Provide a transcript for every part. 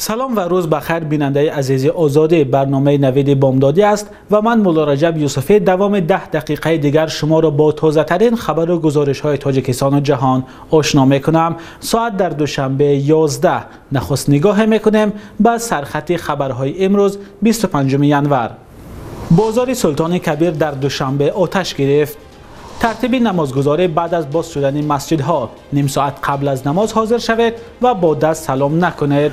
Салом ва рӯз бахайр, бинандаи азизи Озодӣ. Барномаи Навиди Бомдодӣ аст ва ман Мулло Раҷаб Юсуфӣ давоми 10 дақиқаи дигар шуморо бо тозатарин хабару гузоришҳои Тоҷикистону ҷаҳон ошно мекунам. Соат дар Душанбе 11. Нахуст нигоҳе мекунем ба сархати хабарҳои имрӯз 25 январ. Бозори Султони Кабир дар Душанбе оташ гирифт. Тартиби намозгузорӣ баъд аз боз шудани масҷидҳо. Ним соат қабл аз намоз ҳозир шавед ва бо даст салом накунед.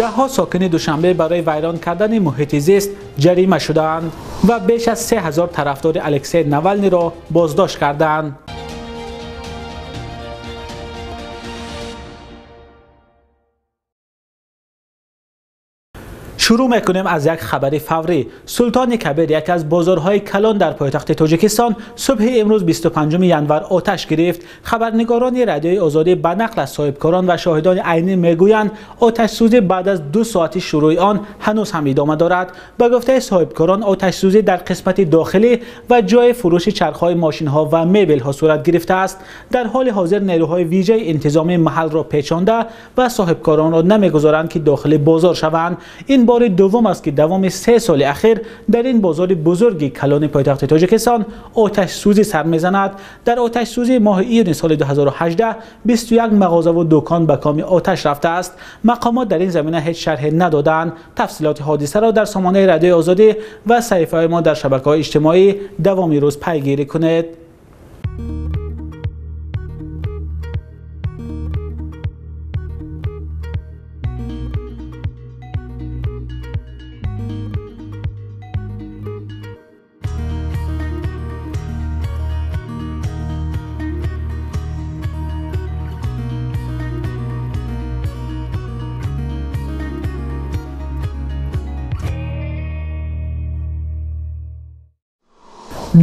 Даҳҳо сокини Душанбе барои вайрон кардани муҳити зист ҷарима шудаанд ва беш аз 3000 тарафдори Алексей Навалниро боздошт кардаанд. Шурӯъ мекунем аз як хабари фаврӣ. Султони Кабир, яке аз бозорҳои калон дар пойтахти Тоҷикистон, субҳи имрӯз 25 январ оташ гирифт. Хабарнигорони Радиои Озодӣ ба нақл аз соҳибкорон ва шоҳидони айнӣ мегӯянд, оташсӯзӣ баъд аз 2 соати шурӯи он ҳанӯз ҳам идома дорад. Ба гуфтаи соҳибкорон, оташсӯзӣ дар қисмати дохилӣ ва ҷои фурӯши чархҳои мошинҳо ва мебелҳо сурат гирифтааст. Дар ҳоли ҳозир нерӯҳои вижаи интизомӣ маҳалро печонда ва соҳибкоронро намегузоранд, ки дохили бозор шаванд. Ин бори дуввум аст, ки давоми 3 соли ахир дар ин бозори бузурги калони пойтахти Тоҷикистон оташсӯзӣ сар мезанад. Дар оташсӯзии моҳи июни соли 2018 21 мағозаву дукон ба коми оташ рафтааст. Мақомот дар ин замина ҳеҷ шарҳе надоданд. Тафсилоти ҳодисаро дар сомонаи Радиои Озодӣ ва саҳифаҳои мо дар шабакаҳои иҷтимоӣ давоми рӯз пайгирӣ кунед.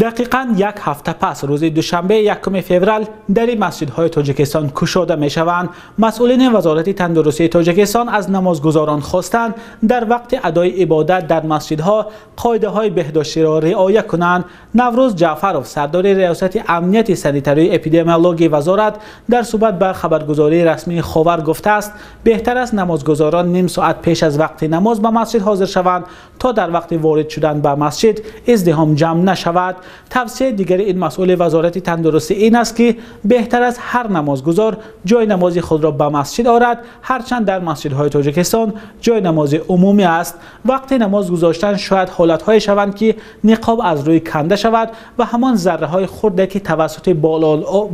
Дақиқан як ҳафта пас, рӯзи душанбе 1 феврал, дари масҷидҳои Тоҷикистон кушода мешаванд. Масъулини Вазорати тандурустии Тоҷикистон аз намозгузорон хостанд, дар вақти адои ибодат дар масҷидҳо қоидаҳои беҳдоштиро риоя кунанд. Наврӯз Ҷаъфаров, сардори Риёсати амнияти санитарию эпидемиологии вазорат, дар суҳбат ба хабаргузории расмии Ховар гуфтааст, беҳтар аст намозгузорон ним соат пеш аз вақти намоз ба масҷид ҳозир шаванд, то дар вақти ворид шудан ба масҷид издиҳом ҷамъ нашавад. Тавсияи дигари ин масъули Вазорати тандурустӣ ин аст, ки беҳтар аст ҳар намозгузор ҷои намози худро ба масҷид орад, ҳарчанд дар масҷидҳои Тоҷикистон ҷои намози умумӣ аст. Вақти намоз гузоштан шояд ҳолатҳое шаванд, ки ниқоб аз рӯй канда шавад ва ҳамон зарраҳои хурде, ки тавассути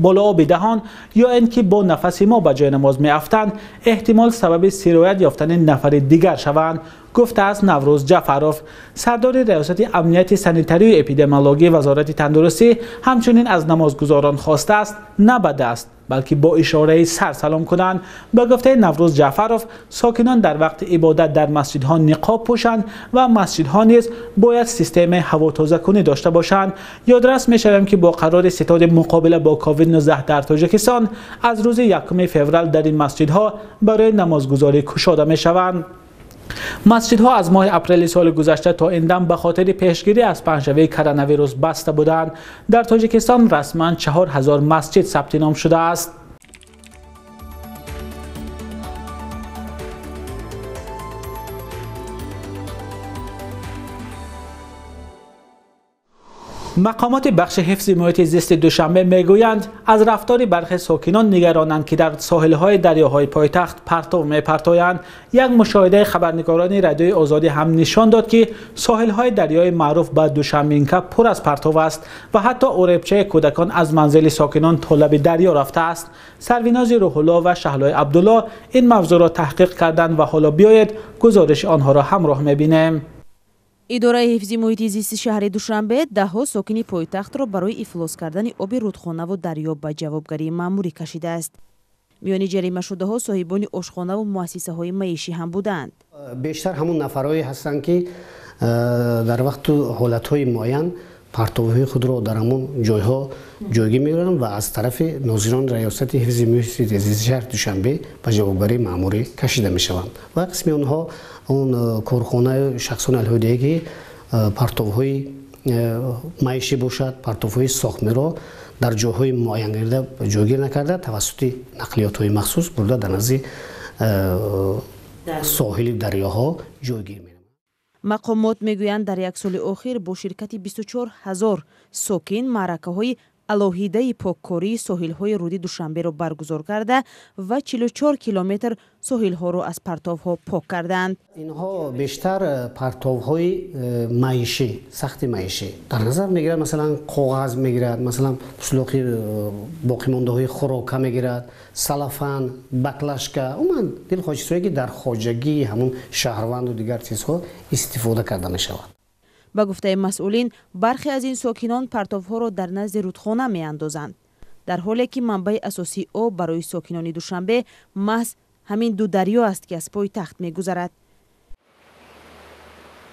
болооби даҳон ё ин ки бо нафаси мо ба ҷои намоз меафтанд, эҳтимол сабаби сироят ёфтани нафари дигар шаванд, гуфтааст Наврӯз Ҷаъфаров. Сардори Риёсати амнияти санитарию эпидемиологии Вазорати тандурустӣ ҳамчунин аз намозгузорон хостааст на ба даст, балки бо ишораи сар салом кунанд. Ба гуфтаи Наврӯз Ҷаъфаров, сокинон дар вақти ибодат дар масҷидҳо ниқоб пӯшанд ва масҷидҳо низ бояд системаи ҳавотозакунӣ дошта бошанд. Ёдрас мешавем, ки бо қарори ситоди муқобила бо COVID-19 дар Тоҷикистон аз рӯзи 1 феврал дар ин масҷидҳо барои намозгузорӣ кушода мешаванд. Масҷидҳо аз моҳи апрели соли гузашта то ин дам ба хотири пешгирӣ аз паҳншавии коронавирус баста буданд. Дар Тоҷикистон расман 4000 масҷид сабти ном шудааст. Мақомоти бахши ҳифзи муҳити зисти Душанбе мегӯянд, аз рафтори бархе сокинон нигаронанд, ки дар соҳилҳои дарёҳои пойтахт партов мепартоянд. Як мушоҳидаи хабарнигорони Радиои Озодӣ ҳам нишон дод, ки соҳилҳои дарёи маъруф ба Душанбинка пур аз партов аст ва ҳатто оребчаи кӯдакон аз манзили сокинон то лаби дарё рафтааст. Сарвинози Рӯҳулло ва Шаҳлои Абдулло ин мавзӯъро таҳқиқ карданд ва ҳоло биёед гузориши онҳоро ҳамроҳ мебинем. Идораи ҳифзи муҳити зисти шаҳри Душанбе даҳҳо сокини пойтахтро барои ифлос кардани оби рудхонаву дарё ба ҷавобгарии маъмурӣ кашидааст. Миёни ҷаримашудаҳо соҳибони ошхонаву муассисаҳои маишӣ ҳам буданд. Бештар ҳамон нафарҳое ҳастанд, ки дар вақту ҳолатҳои муайян партовҳои худро дар ҳамон ҷойҳо ҷойгир мекунанд ва аз тарафи нозирони Раёсати ҳифзи муҳити зисти шаҳри Душанбе ба ҷавобгарии маъмурӣ кашида мешаванд ва қисми онҳо он корхонаи шахсони алоҳидае, ки партовҳои маишӣ бошад, партовҳои сохтмиро дар ҷойҳои муайянгардида ҷойгир накарда, тавассути нақлиётҳои махсус бурда дар назди Соҳили дарёҳо ҷойгир менамояд. Мақомот мегӯянд, дар як соли охир бо ширкати 24 ҳазор сокин маъракаҳои алоҳидаи поккории соҳилҳои рӯди Душанберо баргузор карда ва 44 километр соҳилҳоро аз партовҳо пок кардаанд. Инҳо бештар партовҳои маишӣ, сахти маишӣ дар назар мегирад, масалан, коғаз мегирад, масалан, пуслоқи боқимондаҳои хӯрока мегирад, салафан, баклашка, умуман дилхоҳ чизҳое, ки дар хоҷагии ҳамун шаҳрванду дигар чизҳо истифода карда мешавад. Ба гуфтаи масъулин, бархе аз ин сокинон партовҳоро дар назди рудхона меандозанд, дар ҳоле ки манбаи асосии об барои сокинони Душанбе маҳз ҳамин ду дарё аст, ки аз пойтахт мегузарад.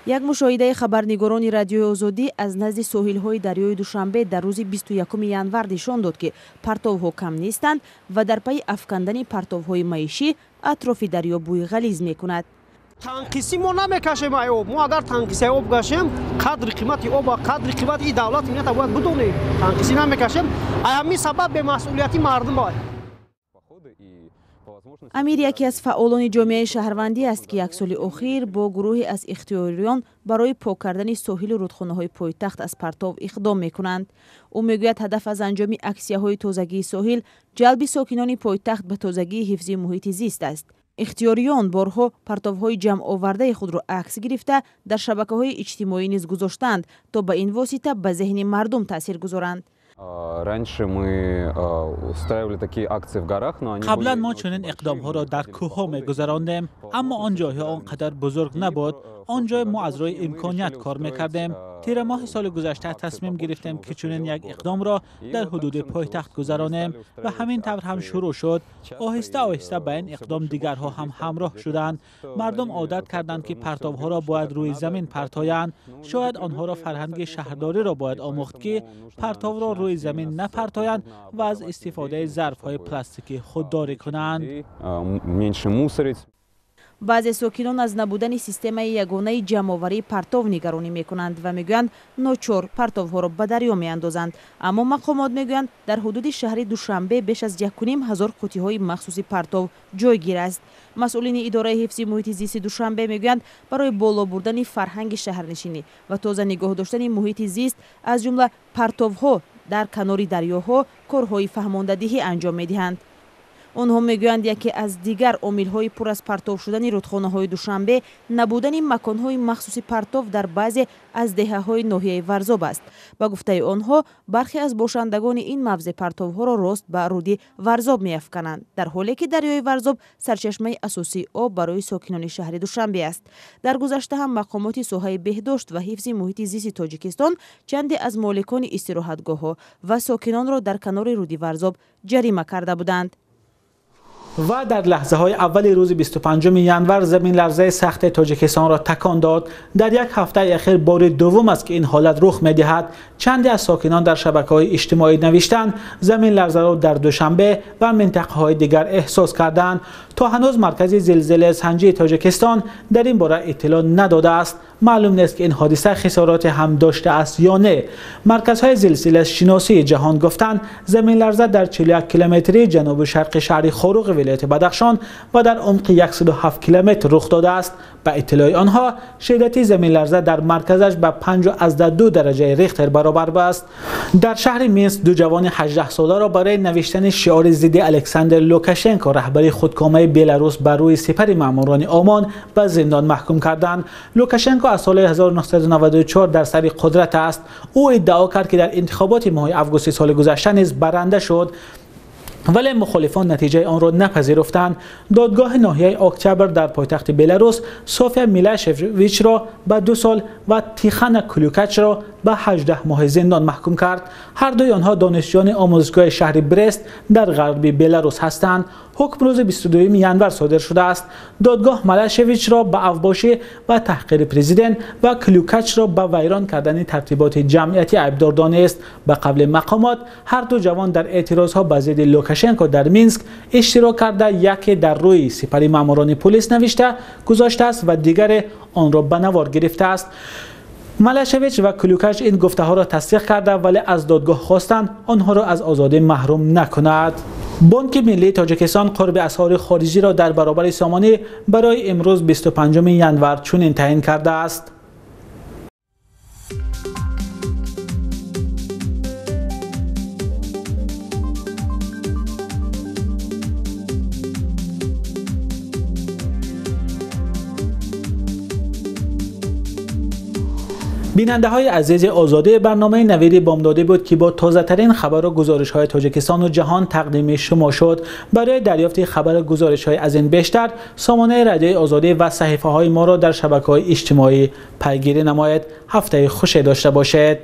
Як мушоҳидаи хабарнигорони Радиои Озодӣ аз назди соҳилҳои дарёи Душанбе дар рӯзи 21 январ нишон дод, ки партовҳо кам нестанд ва дар пайи афкандани партовҳои маишӣ атрофи дарё бӯи ғализ мекунад. Танқисӣ мо намекашем ай об. Мо агар танқиси об кашем, қадри қимати об, қадри қимати и давлати миллата бояд бидонем. Танқисӣ намекашем. Ай ҳамин сабаб бемасъулияти мардум бо. Амир яке аз фаъолони ҷомеаи шаҳрвандӣ аст, ки як соли охир бо гурӯҳе аз ихтиёриён барои пок кардани соҳилу рудхонаҳои пойтахт аз партов иқдом мекунанд. Ӯ мегӯяд, ҳадаф аз анҷоми аксияҳои тозагии соҳил ҷалби сокинони пойтахт ба тозагии ҳифзи муҳити зист аст. Ихтиёриён борҳо партовҳои ҷамъовардаи худро акс гирифта, дар шабакаҳои иҷтимоӣ низ гузоштаанд, то ба ин восита ба зеҳни мардум таъсир гузоранд. Раньше мы устраивали такие акции в горах, но они Қаблан мо чунин иқдомҳоро дар кӯҳҳо мегузарондем, аммо он ҷойҳо он қадар бузург набуд. Он ҷой мо аз рӯи имконият кор мекардем. Тирамоҳи соли гузашта тасмим гирифтем, ки чунин як иқдомро дар ҳудуди пойтахт гузаронем ва ҳамин тавр ҳам шурӯъ шуд. Оҳиста оҳиста ба ин иқдом дигарҳо ҳам ҳамроҳ шуданд. Мардум одат карданд, ки партовҳоро бояд рӯи замин партоянд. Шояд онҳоро фарҳанги шаҳрдориро бояд омӯхт, ки партовро рӯи замин напартоянд ва аз истифодаи зарфҳои пластикӣ худдорӣ кунанд. Меньше мусорить. Баъзе сокинон аз набудани системаи ягонаи ҷамъоварии партов нигаронӣ мекунанд ва мегӯянд, ночор партовҳоро ба дарё меандозанд. Аммо мақомот мегӯянд, дар ҳудуди шаҳри Душанбе беш аз 1500 қуттиҳои махсуси партов ҷойгир аст. Масъулини Идораи ҳифзи муҳити зисти Душанбе мегӯянд, барои боло бурдани фарҳанги шаҳрнишинӣ ва тоза нигоҳ доштани муҳити зист, аз ҷумла партовҳо дар канори дарёҳо, корҳои фаҳмондадиҳӣ анҷом медиҳанд. Онҳо мегӯянд, яке аз дигар омилҳои пур аз партов шудани рудхонаҳои Душанбе набудани маконҳои махсуси партов дар баъзе аз деҳаҳои ноҳияи Варзоб аст. Ба гуфтаи онҳо, бархе аз бошандагони ин мавзеъ партовҳоро рост ба руди Варзоб меафкананд, дар ҳоле ки дарёи Варзоб сарчашмаи асосии об барои сокинони шаҳри Душанбе аст. Дар гузашта ҳам мақомоти соҳаи беҳдошт ва ҳифзи муҳити зисти Тоҷикистон чанде аз моликони истироҳатгоҳҳо ва сокинонро дар канори руди Варзоб ҷарима карда буданд. Ва дар лаҳзаҳои аввали рӯзи 25 январ заминларзаи сахти Тоҷикистонро такон дод. Дар як ҳафтаи ахир бори дуввум аст, ки ин ҳолат рух медиҳад. Чанде аз сокинон дар шабакаҳои иҷтимоӣ навиштанд, заминларзаро дар Душанбе ва минтақаҳои дигар эҳсос карданд. То ҳанӯз Маркази зилзиласанҷии Тоҷикистон дар ин бора иттилоъ надодааст. Маълум нест, ки ин ҳодиса хисороте ҳам доштааст ё не. Марказҳои зилзилашиносии ҷаҳон гуфтанд, заминларза дар 41 километрии ҷанубу шарқи шаҳри Хоруғи вилояти Бадахшон ва дар умқи 107 километр рух додааст. Ба иттилои онҳо, шиддати заминларза дар марказаш ба 5,2 дараҷаи Рихтер баробар аст. Дар шаҳри Минск ду ҷавони 18-соларо барои навиштани шиори зидди Александр Лукашенко, раҳбари худкомаи Беларус, бар рӯи сипари маъмурони ОМОН ба зиндон маҳкум карданд. Лукашенко аз соли 1994 дар сари қудрат аст. Ӯ иддао кард, ки дар интихоботи моҳи августи соли гузашта низ баранда шуд, вале мухолифон натиҷаи онро напазируфтанд. Додгоҳи ноҳияи Октябр дар пойтахти Беларус София Милашевичро ба 2 сол ва Тихана Клюкачро ба 18 моҳи зиндон маҳкум кард. Ҳар дуи онҳо донишҷӯёни омӯзишгоҳи шаҳри Брест дар ғарби Беларус ҳастанд. Ҳукм рӯзи 22 январ содир шудааст. Додгоҳ Малашевичро ба авбошӣ ва таҳқири президент ва Клюкачро ба вайрон кардани тартиботи ҷамъиятӣ айбдор донист. Ба қавли мақомот, ҳар ду ҷавон дар эътирозҳо ба зидди Лукашенко дар Минск иштирок карда, яке дар рӯи сипари маъмурони пулис навишта гузоштааст ва дигаре онро ба навор гирифтааст. Малашевич ва Клюкач ин гуфтаҳоро тасдиқ карда, вале аз додгоҳ хостанд, онҳоро аз озодӣ маҳрум накунад. Бонки миллии Тоҷикистон қурби асъори хориҷиро дар баробари сомонӣ барои имрӯз 25 январ чунин таъин кардааст. Бинандаҳои азизи Озодӣ, барномаи Навиди Бомдодӣ буд, ки бо тозатарин хабару гузоришҳои Тоҷикистону ҷаҳон тақдими шумо шуд. Барои дарёфти хабару гузоришҳои аз ин бештар сомонаи Радиои Озодӣ ва саҳифаҳои моро дар шабакаҳои иҷтимоӣ пайгирӣ намоед. Ҳафтаи хуше дошта бошед.